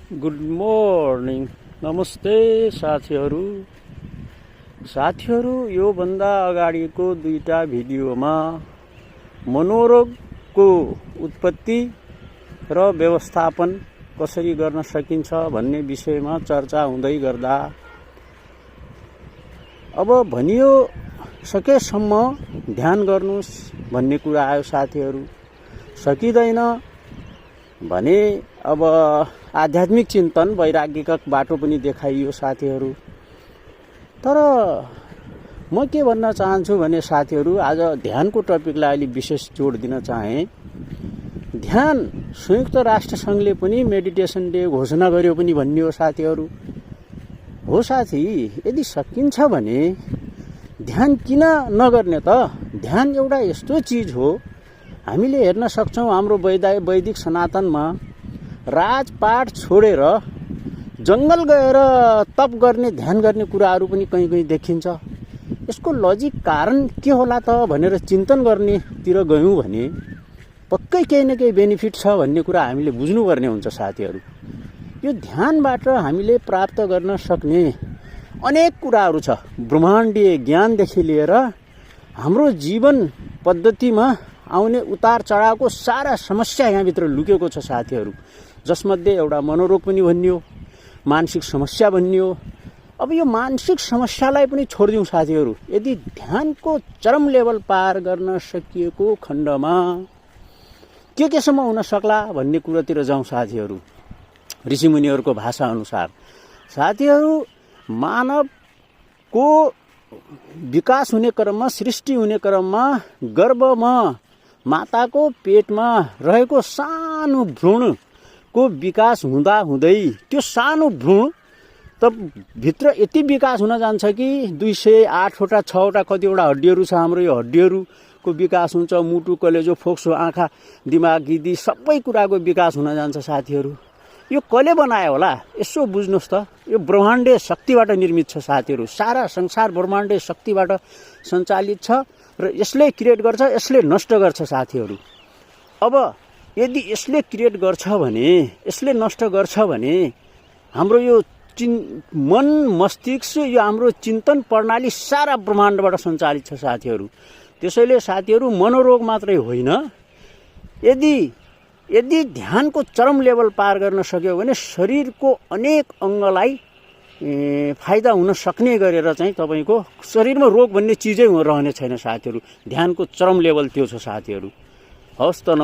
Good morning, नमस्ते साथीहरू। योभन्दा अगाडिको दुईटा भिडियोमा मनोरोगको उत्पत्ति र व्यवस्थापन कसरी गर्न सकिन्छ भन्ने विषयमा चर्चा हुँदै गर्दा अब भनियो सकेसम्म ध्यान गर्नुस् भन्ने कुरा आयो साथीहरू। सकिँदैन भने अब आध्यात्मिक चिन्तन वैराग्यिक बाटो पनि देखाइयो साथीहरू। तर म के भन्न चाहन्छु भने साथीहरू, आज ध्यानको टपिकलाई अलि विशेष जोड दिन चाहे। ध्यान संयुक्त राष्ट्र संघले पनि मेडिटेसन डे घोषणा गर्यो पनि भन्ने हो साथीहरू। हो साथी, यदि सकिन्छ भने ध्यान किन नगर्ने त? ध्यान एउटा यस्तो चीज हो, हामीले हेर्न सक्छौं हाम्रो वैदिक सनातनमा राजपाट छोडेर जंगल गएर तप गर्ने ध्यान गर्ने कुराहरू पनि कहीँ कहीँ देखिन्छ। यसको लजिक कारण के होला त भनेर चिन्तन गर्नेतिर गयौं भने पक्कै केही न केही बेनिफिट छ भन्ने कुरा हामीले बुझ्नुपर्ने हुन्छ साथीहरू। यो ध्यानबाट हामीले प्राप्त गर्न सक्ने अनेक कुराहरू छ। ब्रह्माण्डीय ज्ञानदेखि लिएर हाम्रो जीवन पद्धतिमा आउने उतार चढावको सारा समस्या यहाँभित्र लुकेको छ साथीहरू। जसमध्ये एउटा मनोरोग पनि भनियो, मानसिक समस्या भनियो। अब यो मानसिक समस्यालाई पनि छोडिदिउँ साथीहरू। यदि ध्यानको चरम लेभल पार गर्न सकिएको खण्डमा के केसम्म हुन सक्ला भन्ने कुरातिर जाउँ साथीहरू। ऋषिमुनिहरूको भाषा अनुसार साथीहरू, मानवको विकास हुने क्रममा, सृष्टि हुने क्रममा गर्भमा माताको पेटमा रहेको सानो भ्रूणको विकास हुँदा हुँदै त्यो सानो भ्रूण त भित्र यति विकास हुन जान्छ कि 208वटा 6वटा कतिवटा हड्डीहरू छ हाम्रो। यो हड्डीहरूको विकास हुन्छ, मुटु, कलेजो, फोक्सो, आँखा, दिमाग इत्यादि सबै कुराको विकास हुन जान्छ साथीहरू। यो कसले बनायो होला यसो बुझ्नुहोस् त। यो ब्रह्माण्डीय शक्तिबाट निर्मित छ साथीहरू। सारा संसार ब्रह्माण्डीय शक्तिबाट सञ्चालित छ र यसले क्रिएट गर्छ, यसले नष्ट गर्छ साथीहरू। अब यदि यसले क्रिएट गर्छ भने, यसले नष्ट गर्छ भने हाम्रो यो मन, मस्तिष्क, यो हाम्रो चिन्तन प्रणाली सारा ब्रह्माण्डबाट सञ्चालित छ साथीहरू। त्यसैले साथीहरू, मनोरोग मात्रै होइन, यदि ध्यानको चरम लेभल पार गर्न सक्यो भने शरीरको अनेक अङ्गलाई फाइदा हुन सक्ने गरेर चाहिँ तपाईको शरीरमा रोग भन्ने चिजै रहने छैन साथीहरू। ध्यानको चरम लेभल त्यो छ साथीहरू। हवस् त।